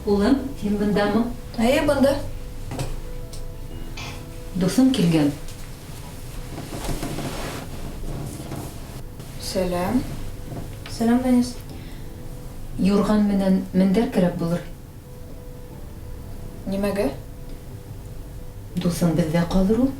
Улым, һин бындамы? Әйе, бында. Дуҫың килгән. Сәлам. Сәлам, Данис. Юрған менән мендәр кәрәк булыр. Нимәгә? Дуҫың беҙҙә ҡалыр ул.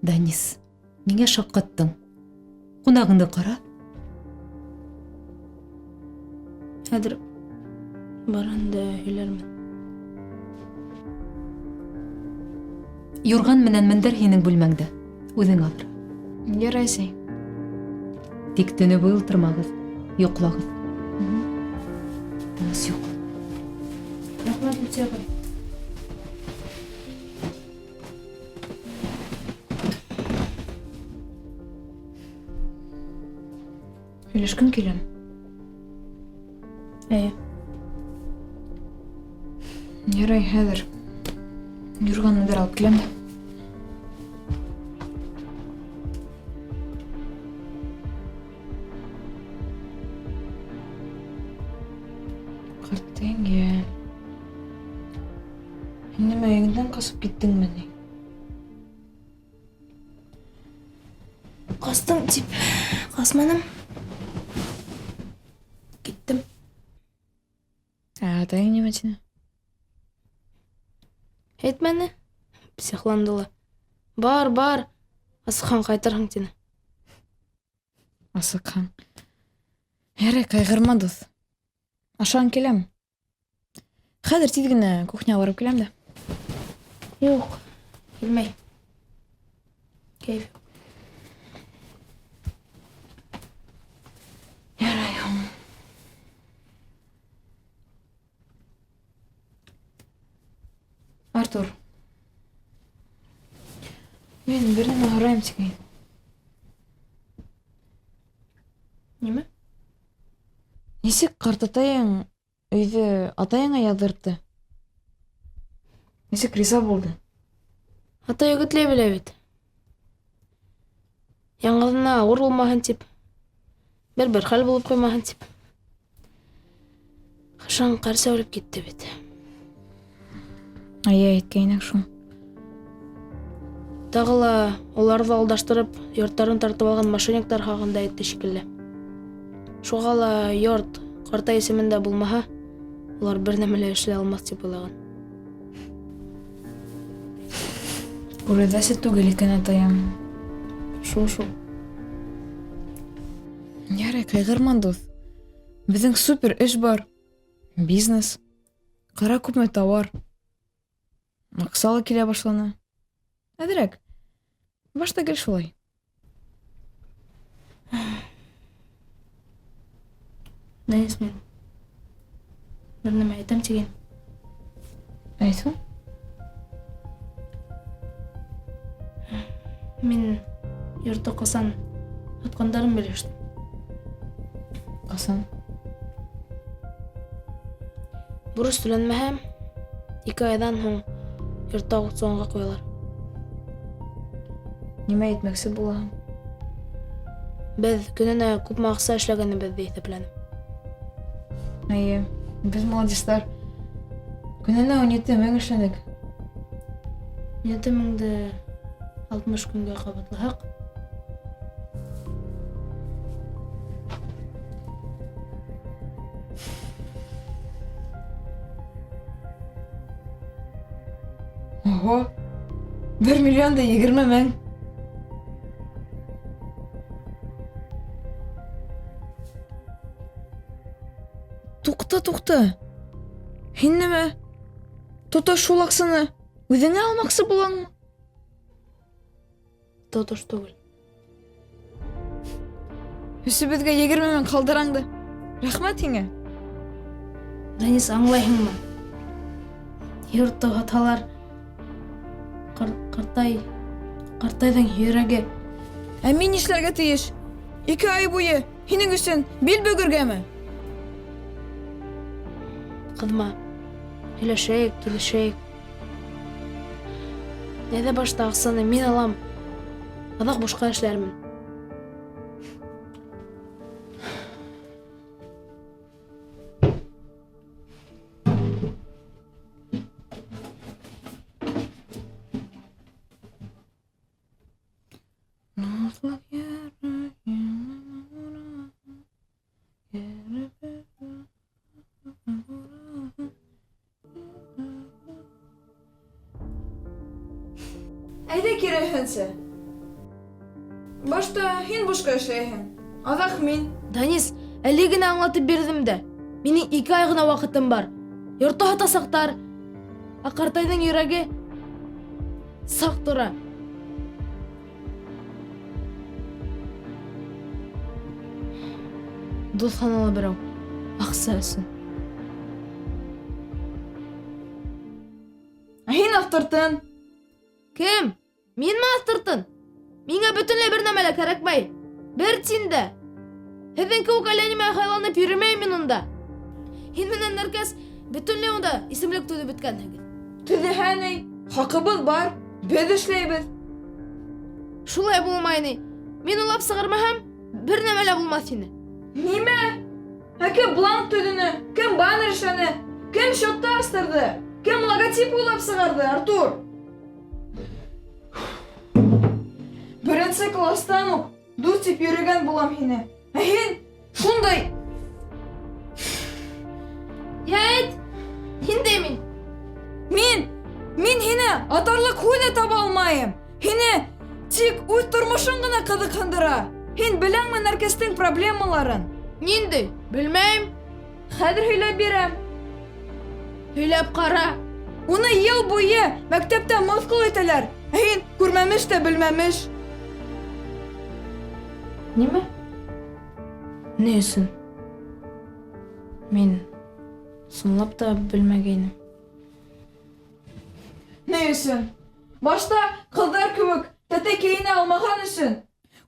Данис, ниңә шаҡҡаттың? Ҡунағыңды ҡара. Хәҙер барыһын да һөйләрмен. Юрған менән мендәр һинең бүлмәңдә. Үҙең алыр. Ярай, әсәй. Тик төнө буйы ултырмағыҙ, йоҡлағыҙ. Тыныс йоҡла. Рәхмәт, Люция апай. Һөйләшкем килә. Әйе. Ярай, хәҙер. Юрған мендәр алып киләм дә. Ҡартеңгә. Һин нимә, өйөңдән ҡасып киттеңме ни? Ҡастым тип ҡасманым. Киттем. Ә атайың нимә тине? Әйтмәне. Психланды ла. Бар, бар. Асыҡһаң ҡайтырһың тине. Асыҡһаң. Ярай, ҡайғырма, дуҫ. Ашағың киләме? Хәҙер тиҙ генә кухняға барып киләм дә. Юҡ, килмәй. Кәйеф юҡ. Ярай һуң. Артур. Мин бер нәмә һорайым тигәйнем. Нимә? Нисек ҡартатайың өйҙө атайыңа яҙҙыртты? Нисек риза булды? Атай өгөтләй белә бит. Яңғыҙына ауыр булмаһын тип, бер-бер хәл булып ҡуймаһын тип. Ҡышын ҡарса үлеп китте бит. Әйе, әйткәйнең шул. Тағы ла уларҙы алдаштырып, йорттарын тартып алған мошенниктар хаҡында әйтте шикелле. Шуға ла йорт ҡартай исемендә булмаһа, улар бер нәмә лә эшләй алмаҫ тип уйлаған. Күрәҙәсе түгел икән атайың. Шул шул. Ярай, ҡайғырма, дуҫ. Беҙҙең супер эш бар. Бизнес. Ҡара күпме тауар. Аҡса ла килә башланы. Әҙерәк. Башта гел шулай. Данис, мин бер нәмә әйтәм тигән. Әйт һуң. Мин йортто ҡасан һатҡандарын белештем. Ҡасан? Бурыс түләнмәһә, 2 айҙан һуң йортто аукционға ҡуялар. Нимә әйтмәксе булаһың? Беҙ көнөнә күпме аҡса эшләгәнебеҙҙе иҫәпләнем. Эйе, беҙ молодецтар. Көнөнә 17 мең эшләнек. 7 меңде 60 көнгә ҡабатлаһаҡ, Ого! 1 миллион да 20 мең. Туҡта, туҡта. Һин нимә? Тотош шул аҡсаны үҙеңә алмаҡсы булаңмы? Тотош түгел. Өсөбөҙгә 20 мең ҡалдыраң да. Рәхмәт һиңә. Данис, аңлайһыңмы? Йортто һатһалар, ҡартайҙың йөрәге. Ә мин нишләргә тейеш? 2 ай буйы һинең өсөн бил бөгөргәме? Ҡыҙма. Һөйләшәйек, килешәйек. Әйҙә башта аҡсаны мин алам. Аҙаҡ бушҡа эшләрмен. Әйҙә киреһенсә. Башта һин бушҡа эшләйһең, аҙаҡ мин. Данис, әле генә аңлатып бирҙем дә. Минең 2 ай ғына ваҡытым бар. Йортто һатасаҡтар. Ә ҡартайҙың йөрәге саҡ тора. Дуҫ һанала берәү. Аҡса өсөн. Ә һин аҫтыртын. Кем? Минме аҫтыртын? Миңә бөтөнләй бер нәмә лә кәрәкмәй. Бер тин дә. Һеҙҙең кеүек әллә нимә хайланып йөрөмәйем мин унда. Һин менән Нәркәс бөтөнләй унда исемлек төҙөп бөткәнһегеҙ. Төҙөһә ни? Хаҡыбыҙ бар. Беҙ эшләйбеҙ. Шулай булмай ни. Мин уйлап сығармаһам, бер нәмә лә булмаҫ ине. Нимә? Ә кем бланк төҙөнө? Кем баннер эшләне? Кем счетты астырҙы? Кем логотип уйлап сығарҙы, Артур? Беренсе кластан уҡ дуҫ тип йөрөгән булам һине. Ә һин шундай... Йә әйт, ниндәй мин? Мин һине атарлыҡ һүҙ ҙә таба алмайым. Һине тик үҙ тормошоң ғына ҡыҙыҡһындыра. Һин беләңме Нәркәстең проблемаларын? Ниндәй? Белмәйем. Хәҙер һөйләп бирәм. Һөйләп ҡара. Уны йыл буйы мәктәптә мыҫҡыл итәләр. Ә һин күрмәмеш тә белмәмеш. Нимә? Ни өсөн? Мин ысынлап та белмәгәйнем. Ни өсөн? Башта ҡыҙҙар кеүек тәтәй кейенә алмаған өсөн.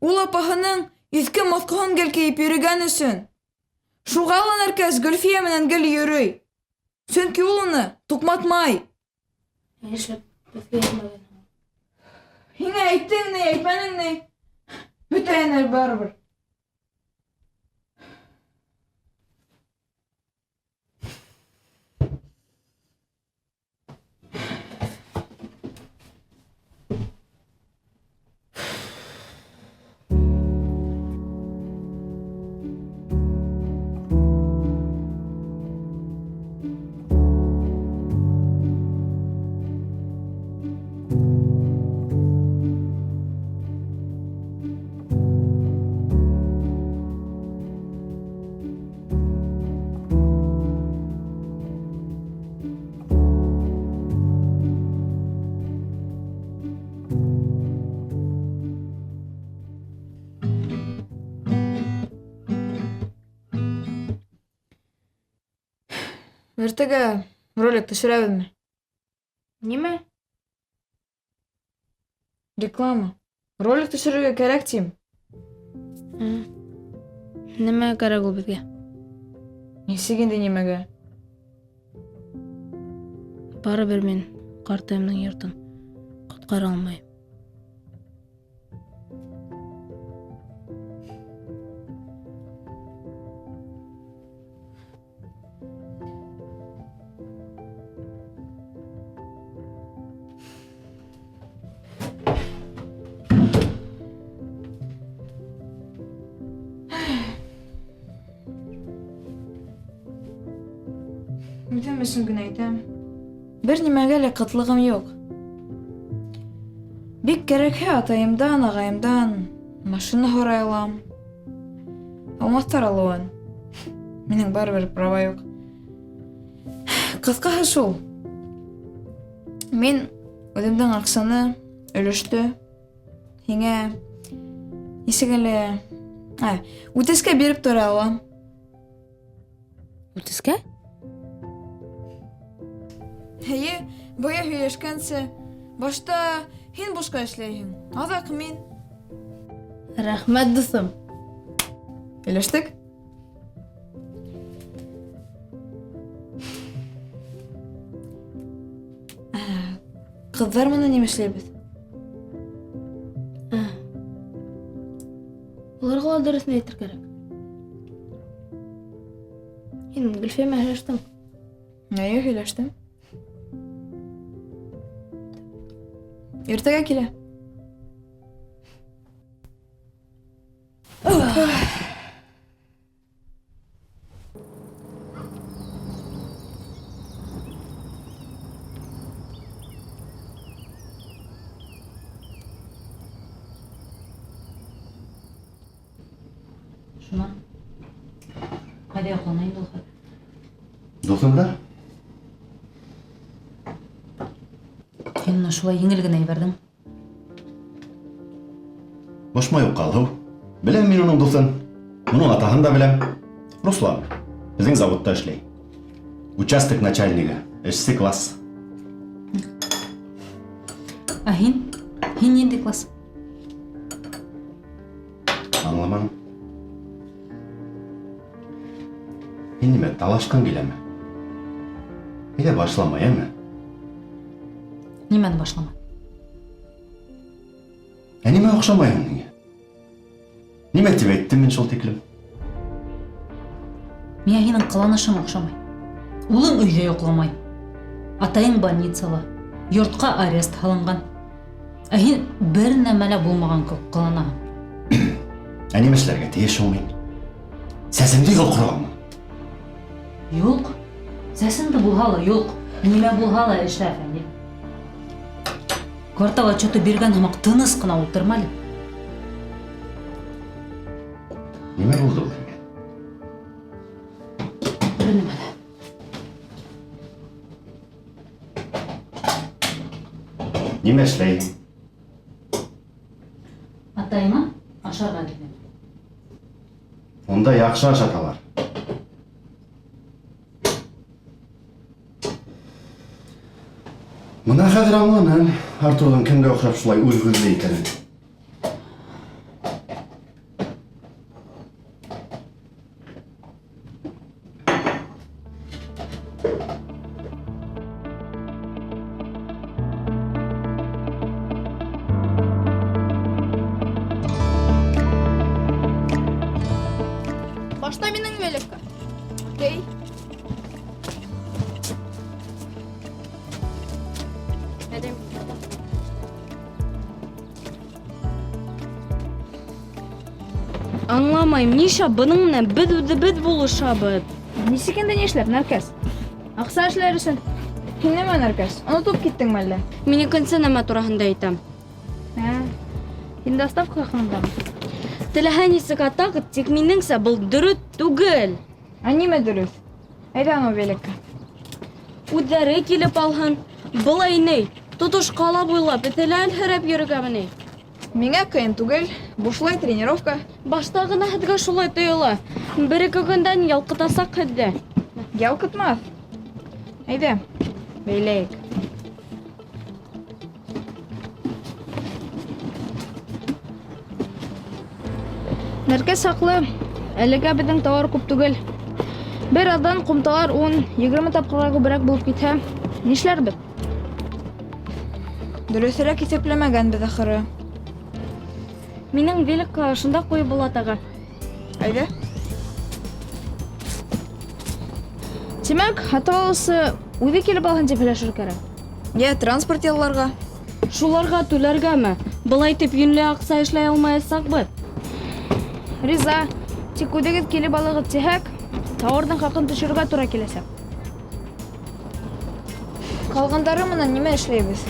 Ул апаһының иҫке моҫҡоһон гел кейеп йөрөгән өсөн. Шуға ла Нәркәс Гөлфиә менән гел йөрөй. Сөнки ул уны туҡматмай. Нишләп беҙгә әйтмәгәнһең? Һиңә әйттең ни, әйтмәнең ни? Бөтәһенә барыбер. Иртәгә ролик төшөрәбеҙме? Нимә? Реклама. Ролик төшөрөргә кәрәк тим. Нимә кәрәк ул беҙгә? Нисек инде нимәгә? Барыбер мин ҡартайымдың йортон ҡотҡара алмайым. Үҙем өсөн генә әйтәм. Бер нимәгә лә ҡытлығым юҡ. Бик кәрәкһә атайымдан, ағайымдан машина һорай алам. Алмаҫтар алыуын. Минең барыбер права юҡ. Ҡыҫҡаһы шул. Мин үҙемдең аҡсаны, өлөштө һиңә нисек әле ә, үтескә биреп тора алам. Үтескә? Эйе, бая һөйләшкәнсә, башта һин бушҡа эшләйһең, аҙаҡ мин. Рәхмәт, дуҫым. Һөйләштек? Ә, Ҡыҙҙар менән нимә эшләйбеҙ? Ә. Уларға ла дөрөҫөн әйтер кәрәк. Һин Гөлфиә менән һөйләштең. Эйе, һөйләштем. Иртәгә килә. Шунан. Ҡайҙа йоҡлана инде ул хәҙер? Дуҫымда? Һин уны шулай еңел генә ебәрҙең. Бошма юҡ Алһыу. Беләм мин уның дуҫын. Уның атаһын да беләм. Руслан. Беҙҙең заводта эшләй. Участок начальнигы. Эшсе класс. Ә һин? Һин ниндәй класс? Аңламаным. Һин нимә, талашҡың киләме? Әйҙә башлама, йәме? Нимәне башлама? Ә нимә оҡшамай һуң һиңә? Нимә тип әйттем мин шул тиклем? Миңә һинең ҡыланышың оҡшамай. Улың өйҙә йоҡламай. Атайың больницала. Йортҡа арест һалынған. Ә һин бер нәмә лә булмаған кеүек ҡыланаһың. Ә нимә эшләргә тейеш һуң мин? Сәсемде йолҡорғамы? Юҡ. Сәсеңде булһа ла юҡ. Нимә булһа ла эшлә, Фәнил. Квартал отчеты биргән һымаҡ тыныс ҡына ултырма әле. Нимә булды ул һиңә? Бер нәмә лә. Нимә эшләйһең? Атайыма ашарға бирҙем. Унда яҡшы ашаталар. Бына хәҙер аңланым Артурҙың кемгә оҡшап шулай үҙ һүҙле икәнен. Башта минең великка. Окей. Әдем. Аңламайым, нишләп бының менән беҙ үҙебеҙ булышабыҙ? Нисек инде нишләп, Нәркәс? Аҡса эшләр өсөн. Һин нимә, Нәркәс? Онотоп киттеңме әллә? Мин икенсе нәмә тураһында әйтәм. Ә, һин доставка хаҡындамы? Теләһә нисек атағыҙ, тик минеңсә был дөрөҫ түгел. Ә нимә дөрөҫ? Әйҙә анау великка. Үҙҙәре килеп алһын. Былай ни, тотош ҡала буйлап эҫелә әлһерәп йөрөргәме ни? Миңә ҡыйын түгел, бушлай тренировка. Башта ғына һеҙгә шулай тойола. Бер-ике көндән ялҡытасаҡ һеҙҙе. Ялҡытмаҫ. Әйҙә, бәйләйек. Нәркәс хаҡлы. Әлегә беҙҙең тауар күп түгел. Бер аҙҙан ҡумталар 10-20 тапҡырға күберәк булып китһә, нишләрбеҙ? Дөрөҫөрәк иҫәпләмәгәнбеҙ ахыры. Минең великка ошонда ҡуйып була тағы. Әйҙә. Тимәк, һатып алыусы үҙе килеп алһын тип һөйләшер кәрәк. Йә транспорт ялларға. Шуларға түләргәме? Былай итеп йүнле аҡса эшләй алмаясаҡбыҙ. Риза, тик үҙегеҙ килеп алығыҙ тиһәк, тауарҙың хаҡын төшөрөргә тура киләсәк. Ҡалғандары менән нимә эшләйбеҙ?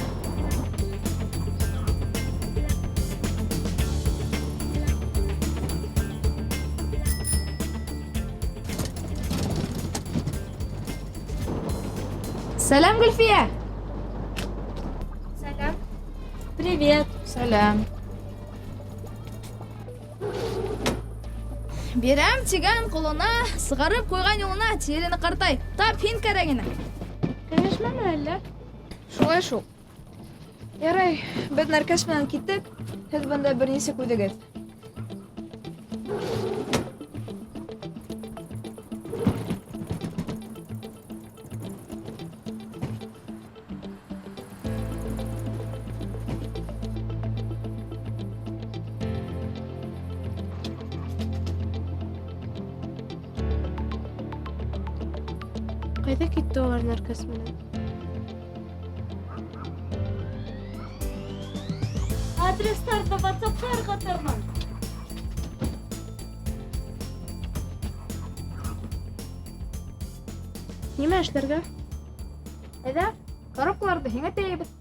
Сәләм, Гөлфиә! Сәләм. Привет. Сәләм. Бирәм тигән ҡулына, сығарып ҡуйған юлына тирене ҡартай. Тап һин кәрәк ине. Кәңәшмәме әллә? Шулай шул. Ярай, беҙ Нәркәс менән киттек. Һеҙ бында бер нисек үҙегеҙ. Ҡайҙа китте улар Нәркәс менән? Адрестарҙы WhatsApp-ҡа ырғытырмын. Нимә эшләргә? Әйҙә, коробкаларҙы һиңә тейәйбеҙ.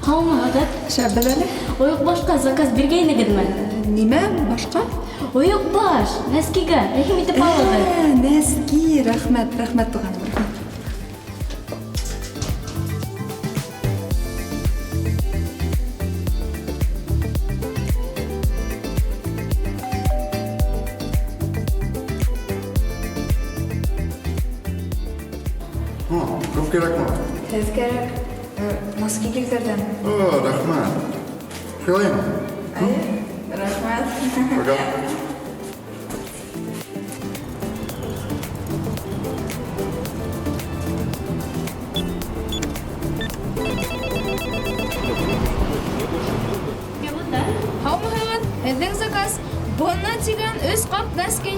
Һаумыһығыҙ? Шәп әле. Ойоҡбашҡа заказ биргәйнегеҙме? Нимә? Башҡа? Ойоҡбаш, нәскигә, рәхим итеп алығыҙ. Ә, нәски, рәхмәт, рәхмәт туғаным, рәхмәт. Күп кәрәкме? Һеҙ кәрәк. Носки килтерҙем. О, рәхмәт. Һыйлайым. Рәхмәт. Пока. Һаумыһығыҙ? Һеҙҙең заказ. Бына тигән өс ҡап нәски.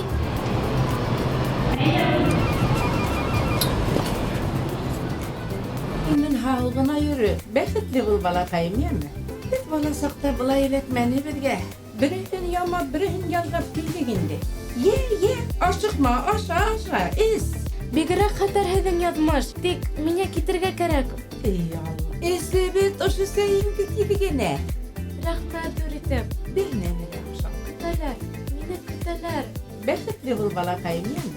Имен һау ғына йөрө. Бәхетле бул, балаҡайым, йәме? Беҙ бала саҡта былай эләкмәне беҙгә. Береһен ямап, береһен ялғап килдек инде. Йә, йә, ашыҡма, аша, аша, эс. Бигерәк хәтәр һеҙҙең яҙмыш. Тик миңә китергә кәрәк. Эй, Алла. Эсебеҙ ошо сәйеңде тиҙ генә. Рәхмәт ҙур итеп. Бер нәмә лә аша. Көтәләр, мине көтәләр. Бәхетле бул, балаҡайым, йәме?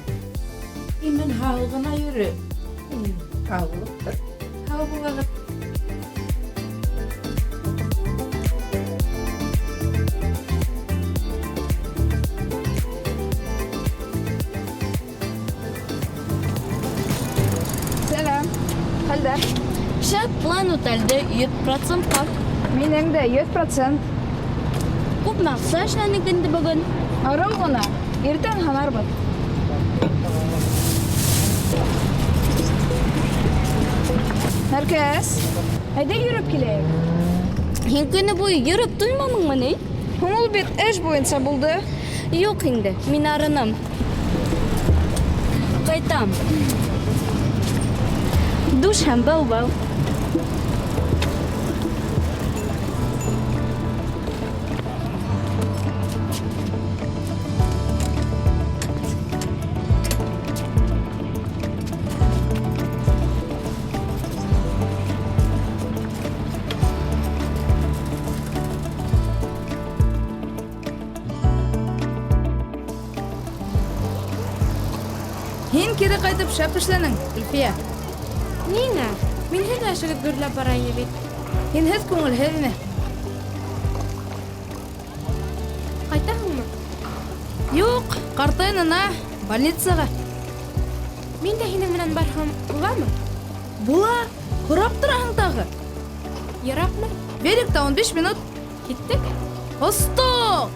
Имен һау ғына йөрө. Һау булып тор. Һау булығыҙ. Сәләм. Хәлдәр? Шәп, план үтәлде 100%-ҡа. Минең дә 100%. Күпме аҡса эшләнек инде бөгөн? Арыу ғына. Иртән һанарбыҙ. Нәркәс, әйҙә йөрөп киләйек. Һин көнө буйы йөрөп туйманыңмы ни? Һуң ул бит эш буйынса булды. Юҡ инде, мин арыным. Ҡайтам. Душ һәм бау-бау. Һин кире ҡайтып шәп эшләнең, Гөлфиә. Ниңә? Минһеҙ ҙә эшегеҙ гөрләп бара ине бит. Һинһеҙ күңелһеҙ ине. Ҡайтаһыңмы? Юҡ, ҡартай янына, больницаға. Мин дә һинең менән барһам, буламы? Була. Һорап тораһың тағы. Еракмы? Великта 15 минут. Киттек. Остоп!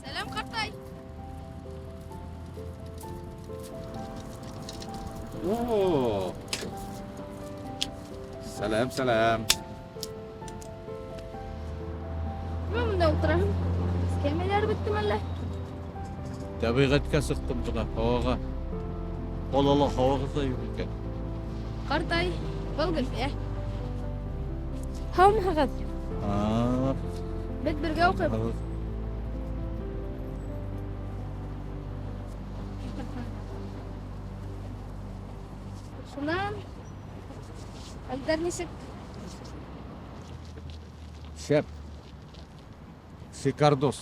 Сәләм, ҡартай. О! Сәләм, сәләм. Нимә монда ултыраһың? Эскәмйәләр бөттөмө әллә? Тәбиғәткә сыҡтым бына, һауаға. Ҡалала һауағыҙ ҙа юҡ икән. Ҡартай, был Гөлфиә. Һаумыһығыҙ? Беҙ бергә уҡыйбыҙ. Шунан хәлдәр нисек? Шәп. Шикардос.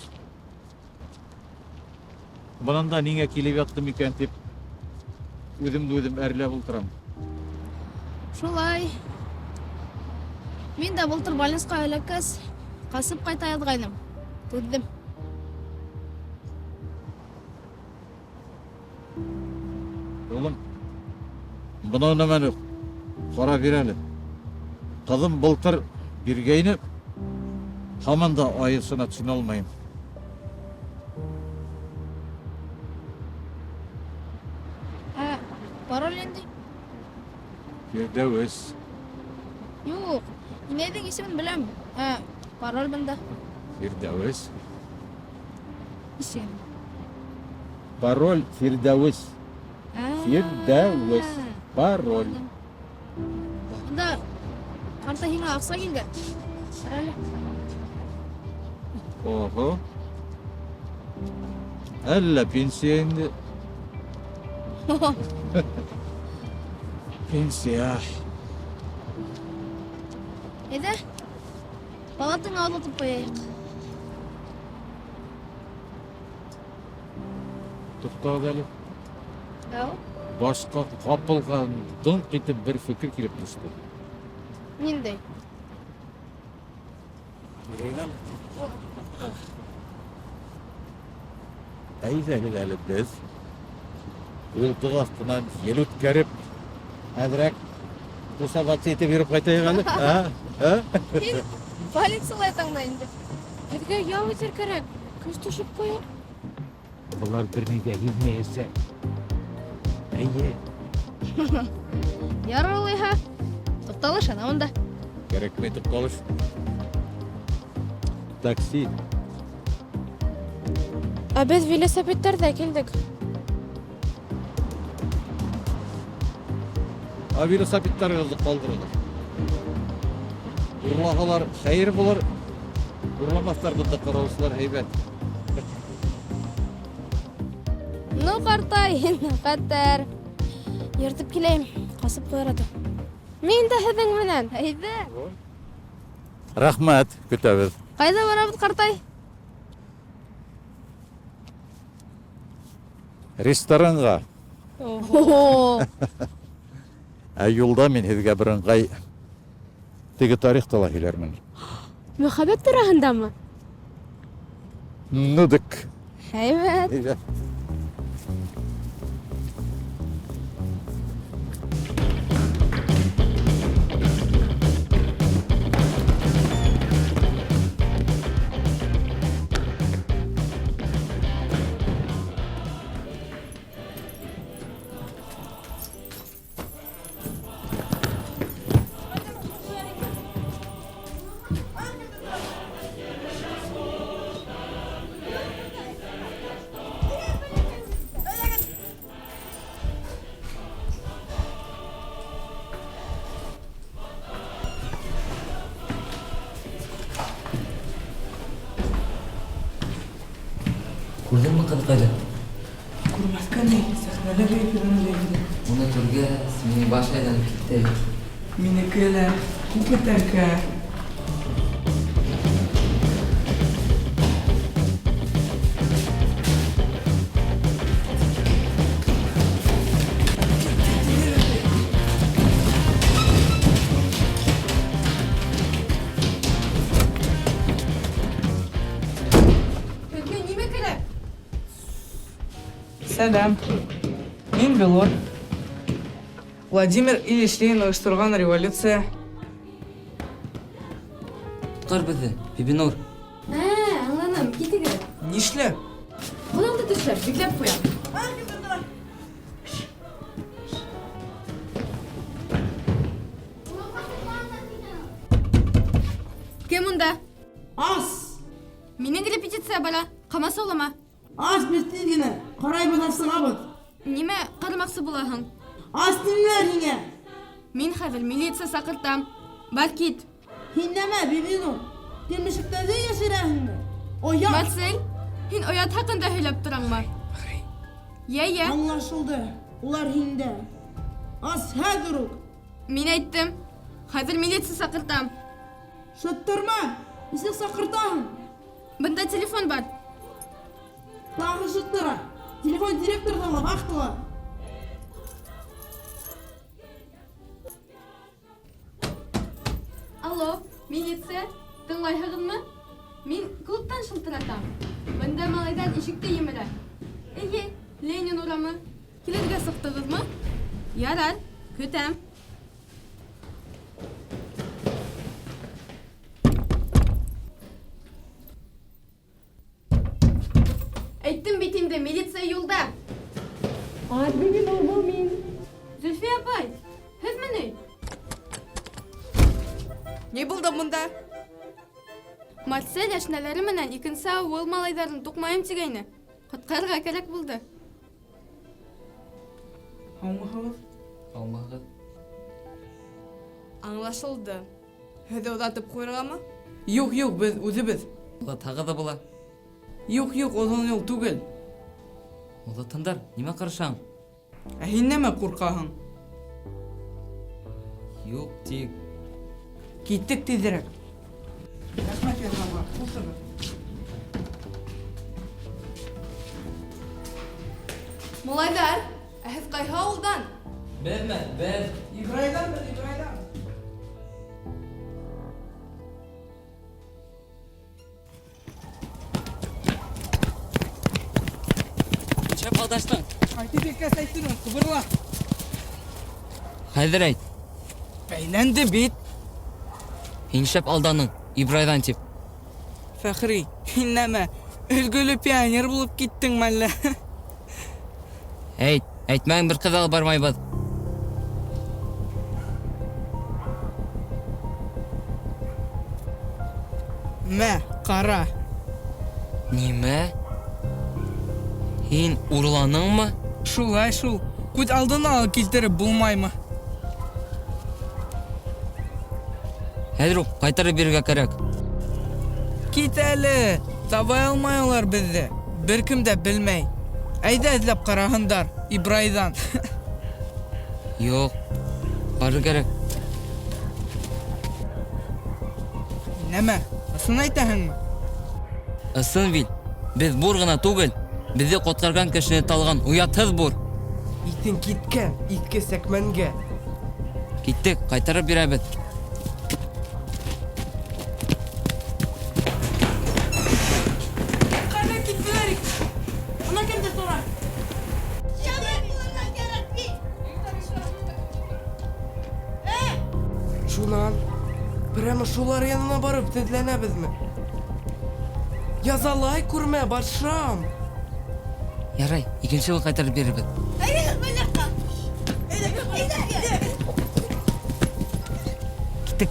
Бынан да ниңә килеп яттым икән дип үҙемде үҙем әрләп ултырам. Шулай. Мин дә былтыр больницаға эләккәс, ҡасып ҡайта яҙғайным. Түҙҙем. Улым, бынау нәмәне ҡарап бир әле. Ҡыҙым былтыр биргәйне, һаман да айысына төшөнә алмайым. Ә, пароль нинди? Фирдәүес. Юҡ, инәйҙең исемен беләм. Ә, пароль бында. Фирдәүес. Исем. Пароль Фирдәүес. Фирдәүес. Пароль. Бында ҡарта һиңә аҡса килгән. Ҡара әле. Ого. Әллә пенсия инде. Пенсия. Әйҙә, палатаңа оҙатып ҡуяйыҡ. Туҡтағыҙ әле. Әү. Башҡа ҡапылған дыңҡ итеп бер фекер килеп төштө. Ниндәй? Әйҙәгеҙ әле беҙ ҡултыҡ аҫтынан ел үткәреп, әҙерәк тусоваться итеп йөрөп ҡайтайыҡ әле. Ә? Ә? Һин больницала ятаң да инде. Беҙгә ял итер кәрәк. Көс төшөп ҡуя. Былар бер ни ҙә һиҙмәйәсәк. Эйе. Ярар улайһа. Туҡталыш ана унда. Кәрәкмәй туҡталыш. Такси. Ә беҙ велосипедтарҙа килдек. Ә велосипедтарығыҙҙы ҡалдырығыҙ. Урлаһалар хәйер булыр, урламаҫтар бында ҡарауылсылар һәйбәт. Ну, ҡартай, һин хәтәр. Йөрөтөп киләйем, ҡасып ҡуяр ата. Мин дә һеҙҙең менән. Әйҙә. Рәхмәт, көтәбеҙ. Ҡайҙа барабыҙ, ҡартай? Ресторанға. Ого. Ә юлда мин һеҙгә бер ыңғай теге тарихты ла һөйләрмен. Мөхәббәт тураһындамы? Ну дык. Һәйбәт. Әйҙә. Күрҙеңме ҡыҙыҡайҙы? Күрмәҫкә ни, сәхнәлә бейеп йөрөнө инде. Уны күргәс, минең баш әйләнеп китте. Минеке лә, күпме тәңкә. Һеҙгә нимә кәрәк? Сәлам. Мин Белор. Владимир Ильич Ленин ойошторған революция. Ҡотҡар беҙҙе, Бибинур. Ә, аңланым, китегеҙ. Нишләп? Ҡулыңды төшөр, бикләп ҡуям. Кем унда? Ас! Минең репетиция бара, ҡамасаулама. Ас без тиҙ генә, ҡарайбыҙ ҙа сығабыҙ. Нимә ҡарамаҡсы булаһың? Ас тинеләр һиңә. Мин хәҙер милиция саҡыртам. Бар кит. Һин нәмә, Бибинур? Килмешәктәрҙе йәшерәһеңме? Оят! Марсель, һин оят хаҡында һөйләп тораңмы? Йә, йә. Аңлашылды. Улар һиндә. Ас хәҙер үк. Мин әйттем. Хәҙер милиция саҡыртам. Шыттырма! Нисек саҡыртаһың? Бында телефон бар. Тағы шыттыра. Телефон директорҙа ла, вахтала. Алло, милиция, тыңлайһығыҙмы? Мин клубтан шылтыратам. Бында малайҙар ишекте емерә. Эйе, Ленин урамы. Килергә сыҡтығыҙмы? Ярар, көтәм. Әйттем бит инде, милиция юлда. Ай, Бибинур, был мин. Зөлфиә апай, һеҙме ни? Ни булды бында? Марсель әшнәләре менән икенсе ауыл малайҙарын туҡмайым тигәйне. Ҡотҡарырға кәрәк булды. Һаумыһығыҙ? Һаумыһығыҙ. Аңлашылды. Һеҙҙе оҙатып ҡуйырғамы? Юҡ, юҡ, беҙ үҙебеҙ. Оҙатһағыҙ ҙа була. Юҡ, юҡ, оҙон юл түгел. Оҙатһындар, нимә ҡарышаң? Ә һин нәмә ҡурҡаһың? Юҡ, тик... Киттек тиҙерәк. Рәхмәт ярҙамға, хушығыҙ. Малайҙар, ә һеҙ ҡайһы ауылдан? Беҙме? Беҙ. Ибрайҙан беҙ, Ибрайҙан. Нишләп алдаштың? Ҡайтып еткәс әйтермен, ҡыбырла. Хәҙер әйт. Бәйләнде бит. Һин нишләп алданың, Ибрайҙан тип? Фәхри, һин нәмә, өлгөлө пионер булып киттеңме әллә? Әйт, әйтмәһәң бер ҡайҙа ла бармайбыҙ. Мә, ҡара. Нимә? Һин урланыңмы? Шулай шул. Күҙ алдына ла килтереп булмаймы? Хәҙер үк ҡайтарып бирергә кәрәк. Кит әле, таба алмай улар беҙҙе. Бер кем дә белмәй. Әйҙә эҙләп ҡараһындар, Ибрайҙан. Юҡ, барыр кәрәк. Нәмә, ысын әйтәһеңме? Ысын бит. Беҙ бур ғына түгел, беҙҙе ҡотҡарған кешене талған оятһыҙ бур. Иҫең киткән, иҫке сәкмәнгә. Киттек, ҡайтарып бирәбеҙ. Ҡайҙа киттеләр? Ана кемдер тора. Шәберәк булырға кәрәк бит. Шунан прямо шулар янына барып теҙләнәбеҙме? Язалай күрмә, батшам. Ярай, икенсе юлы ҡайтарып бирербеҙ. Әйҙәгеҙ был яҡҡа. Әйҙәгеҙ. Киттек.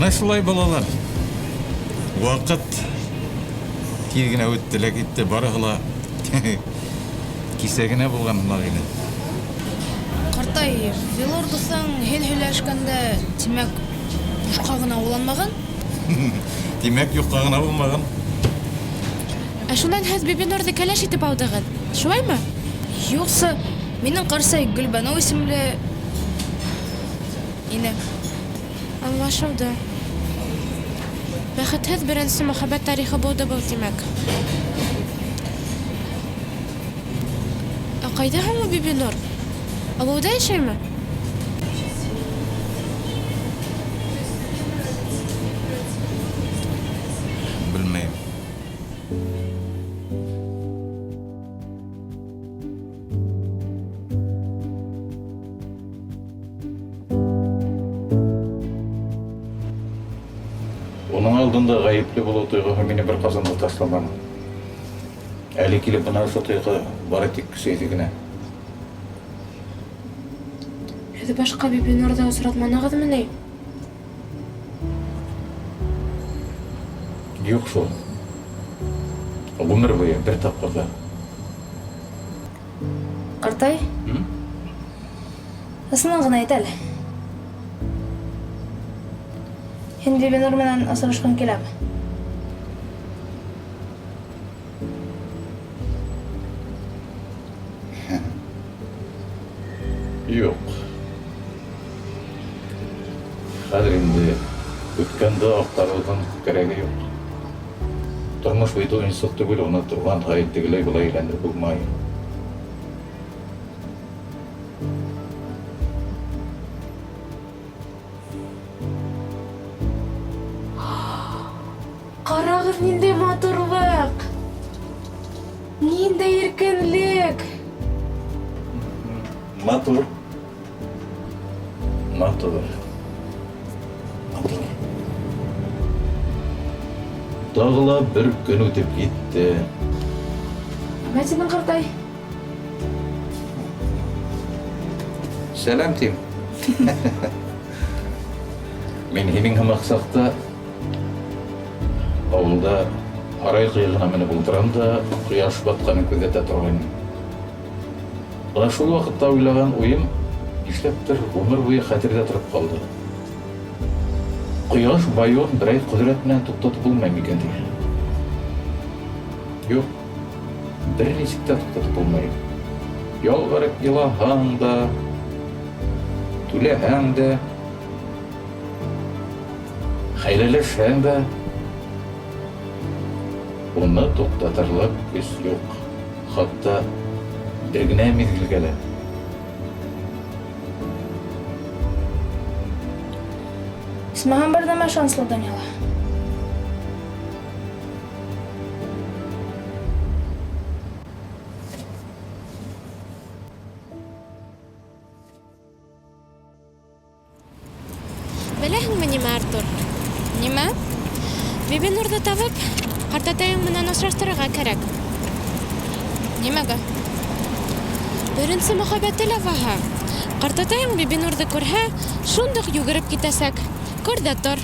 Менә шулай, балалар. Вакыт тиз генә үтте лә китте. Барыһы ла кисә генә булган һымак иде. Картай, Вилор дуҫың һин һөйләшкәндә, тимәк, бушҡа ғына уйланмаған? Тимәк, юҡҡа ғына булмаған. Ә шунан һеҙ Бибинурҙы кәләш итеп алдығыҙ, шулаймы? Юҡсы, минең ҡарсай Гөлбаныу исемле ине. Аңлашылды. Бәхетһеҙ беренсе мөхәббәт тарихы булды был, тимәк. Ә ҡайҙа һуң ул Бибинур? Ауылда йәшәйме? Белмәйем. Уның алдында гаепле булыу тойғоһо мине бер ҡасан да ташламаны. Әле килеп бына ошо тойғо бары тик көсәйҙе генә. Һеҙ башҡа Бибинурҙы осратманығыҙмы ни? Юҡ шул. Ғүмер буйы бер тапҡыр ҙа. Ҡартай? Ысынын ғына әйт әле. Һин Бибинур менән осрашҡың киләме? Юҡ. Хәҙер инде үткәнде аҡтарыуҙың кәрәге юҡ. Тормош бит уйынсыҡ түгел, уны торған һайын тегеләй-былай әйләндереп булмай. Ҡарағыҙ, ниндәй матурлыҡ! Ниндәй иркенлек! Матур. Матур. Матур. Тағы ла бер көн үтеп китте. Нимә тинең, ҡартай? Сәләм тим. Мин һинең һымаҡ саҡта ауылда һарай ҡыйығына менеп ултырам да ҡояш батҡанын күҙәтә торғайным. Бына шул ваҡытта уйлаған уйым нишләптер ғүмер буйы хәтерҙә тороп ҡалды. Ҡояш байыуын берәй ҡөҙрәт менән туҡтатып булмай микән тигән. Юҡ, бер нисек тә туҡтатып булмай. Ялбарып илаһаң да, түләһәң дә, хәйләләшһәң дә, уны туҡтатырлыҡ көс юҡ. Хатта бер генә миҙгелгә лә. Исмаһам бер нәмә ышаныслы донъяла. Беләһеңме нимә, Артур? Нимә? Бибинурҙы табып, ҡартатайың менән осраштырырға кәрәк. Нимәгә? Беренсе мөхәббәте лә баһа. Ҡартатайың Бибинурҙы күрһә, шундуҡ йүгереп китәсәк. Күр ҙә тор.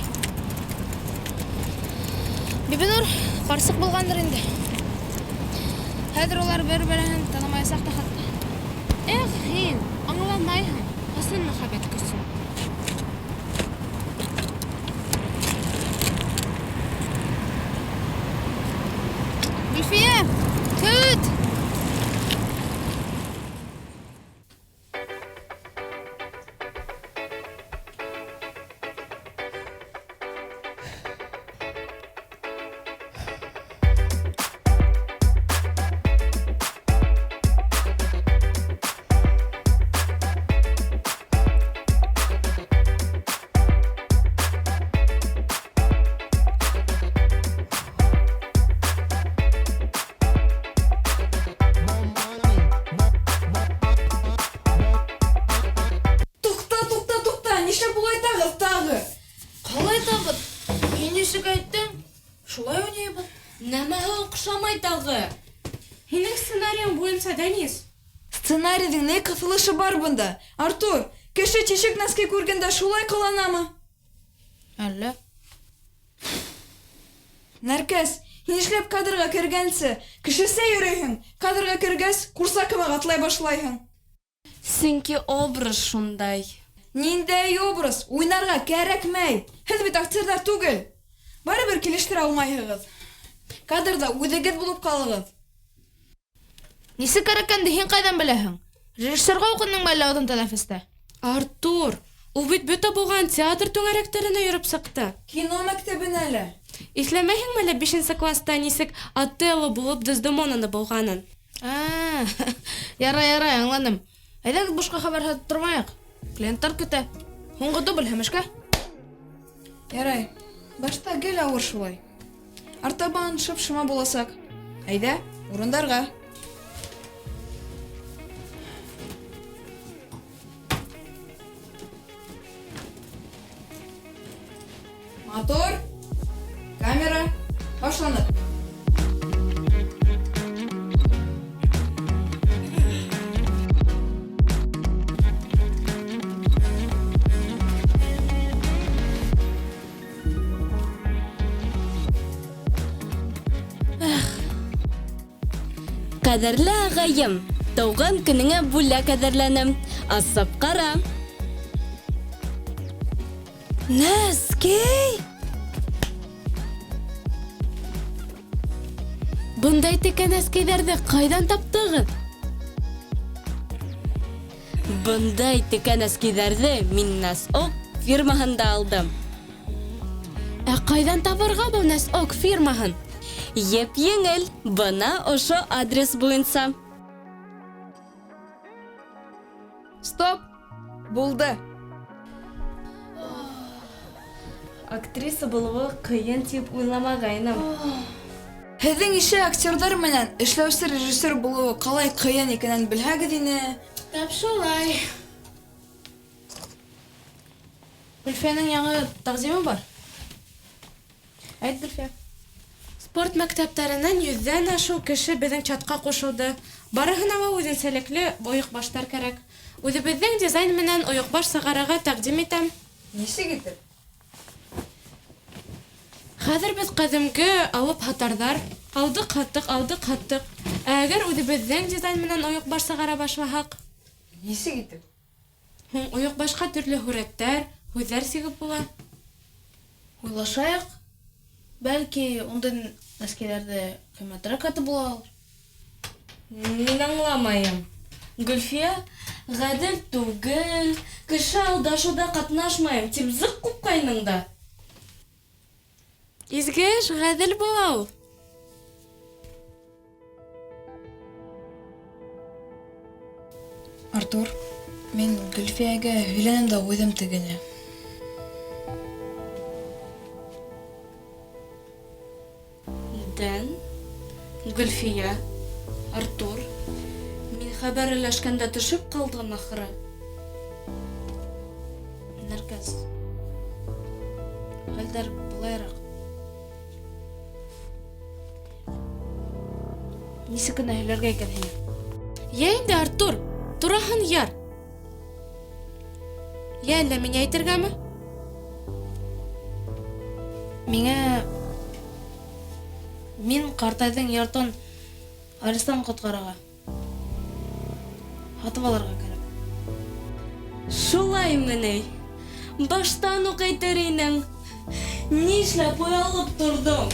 Бибинур ҡарсыҡ булғандыр инде. Хәҙер улар бер-береһен танымаясаҡ та хатта. Эх, һин аңламайһың ысын мөхәббәт көсөн. Гөлфиә, көт! Тукта, тукта, тукта, нишләп улайтағыҙ тағы? Ҡалайтабыҙ? Һин нисек әйттең, шулай уйнайбыҙ. Нәмәһе оҡшамай тағы? Һинең сценарийың буйынса, Дәнис. Сценарийҙың ни ҡыҫылышы бар бында? Артур, кеше тишек носки күргәндә шулай ҡыланамы? Әллә? Нәркәс, һин нишләп кадрға кергәнсе кешесә йөрөйһөң? Кадрға кергәс, курсак һымаҡ атлай башлайһың. Сөнки образ шундай. Ниндәй образ? Уйнарға кәрәкмәй. Һеҙ бит актерҙар түгел. Барыбер килештерә алмайһығыҙ. Кадрҙа үҙегеҙ булып ҡалығыҙ. Нисек кәрәккәнде һин ҡайҙан беләһең? Режиссерға уҡыныңмы әллә оҙон тәнәфестә? Артур, ул бит бөтә булған театр түңәрәктәренә йөрөп сыҡты. Кино мәктәбенә лә. Иҫләмәйһеңме әллә бишенсе класста нисек Отелло булып Дездемонаны булғанын? А, ярай, ярай, аңланым. Әйҙәгеҙ бушҡа хәбәр һатып тормайыҡ. Клиенттар көтә. Һуңғы дубль һәм эшкә. Ярай, башта гел ауыр шулай. Артабан шып-шыма буласаҡ. Әйҙә, урындарға. Мотор, камера, башланып. Ҡәҙерле ағайым, тыуған көнөңә бүләк әҙерләнем. Асып ҡара. Нәскәй! Бындай текә нәскәйҙәрҙе ҡайҙан таптығыҙ? Бындай текә нәскәйҙәрҙе мин Нәсок фирмаһында алдым. Ә ҡайҙан табырға был Нәсок фирмаһын? Еп-еңел, бына ошо адрес буйынса. Стоп! Булды. Актриса булыуы ҡыйын тип уйламағайным. Һеҙҙең ише актерҙар менән эшләүсе режиссер булыуы ҡалай ҡыйын икәнен белһәгеҙ ине. Тап шулай. Гөлфиянең яңы тәҡдиме бар. Әйт, Гөлфиә. Спорт мәктәптәренән йөҙҙән ашыу кеше беҙҙең чатҡа ҡушылды. Барыһына ла үҙенсәлекле ойоҡбаштар кәрәк. Үҙебеҙҙең дизайн менән ойоҡбаш сығарырға тәҡдим итәм. Нисек итеп? Хәҙер беҙ ҡәҙимге алып һатарҙар. Алдыҡ һаттыҡ, алдыҡ һаттыҡ. Ә әгәр үҙебеҙҙең дизайн менән ойоҡбаш сығара башлаһаҡ? Нисек итеп? Һуң ойоҡбашҡа төрлө һүрәттәр, һүҙҙәр сигеп була. Уйлашайыҡ. Бәлки, ундай нәскәйләрҙе ҡиммәтерәк һатып булалыр. Мин аңламайым. Гөлфиә, ғәҙел түгел, кеше алдашыуҙа ҡатнашмайым, тип зыҡ ҡупҡайның да. Изге эш ғәҙел була ул. Артур, мин Гөлфиәгә һөйләнем дә ҡуйҙым тегене. Дән, Гөлфиә, Артур, мин хәбәр өләшкәндә төшөп ҡалдым ахыры. Нәркәс. Хәлдәр былайыраҡ. Нисек кенә һөйләргә икән һиңә? Йә инде, Артур, тураһын яр. Йә әллә миңә әйтергәме? Миңә мин ҡартайҙың йортон арестан ҡотҡарырға, һатып алырға кәрәк. Шулаймы ни? Баштан уҡ әйтер инең. Нишләп оялып торҙоң?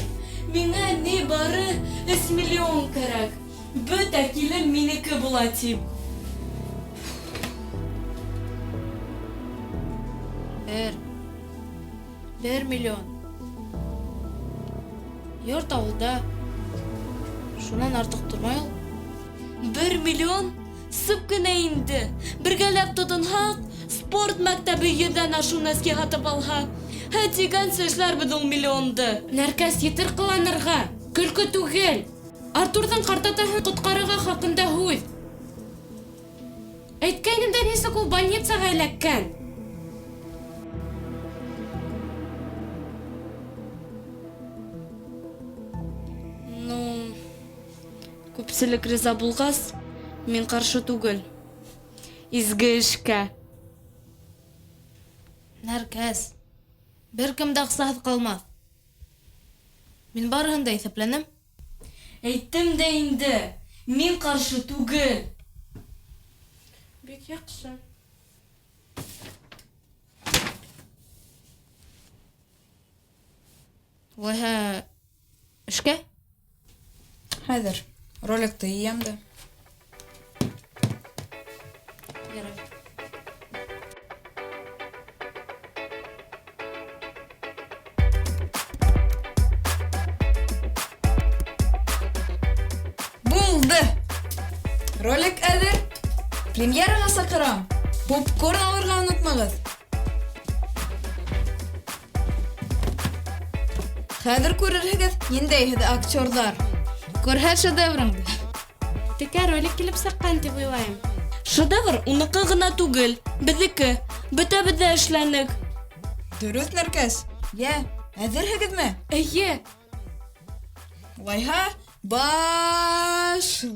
Миңә ни бары өс миллион кәрәк. Бөтә килем минеке була тип. Бер. Бер миллион. Йорт ауылда. Шунан артыҡ тормай ул. Бер миллион сып кенә инде. Бергәләп тотонһаҡ, спорт мәктәбе йөҙҙән ашыу нәски һатып алһа, һә тигәнсе эшләрбеҙ ул миллионды. Нәркәс, етер ҡыланырға. Көлкө түгел. Артурҙың ҡартатаһын ҡотҡарырға хаҡында һүҙ. Әйткәйнем дә нисек ул больницаға эләккән. Ну, күпселек риза булғас, мин ҡаршы түгел. Изге эшкә. Нәркәс, бер кем дә аҡсаһыҙ ҡалмаҫ. Мин барыһын да иҫәпләнем. Әйттем дә инде, мин ҡаршы түгел. Бик яҡшы. Улайһа, эшкә? Хәҙер роликты йыям да. Ярай. Булды! Ролик әҙер. Премьераға саҡырам. Попкорн алырға онотмағыҙ. Хәҙер күрерһегеҙ, ниндәй һеҙ актерҙар. Күрһәт шедеврыңды. Текә ролик килеп сыҡҡан тип уйлайым. Шедевр уныкы гына түгел, беҙҙеке. Бөтәбеҙ ҙә эшләнек. Дөрөҫ, Нәркәс. Йә, әҙерһегеҙме? Эйе. Улайһа, башлайбыҙ!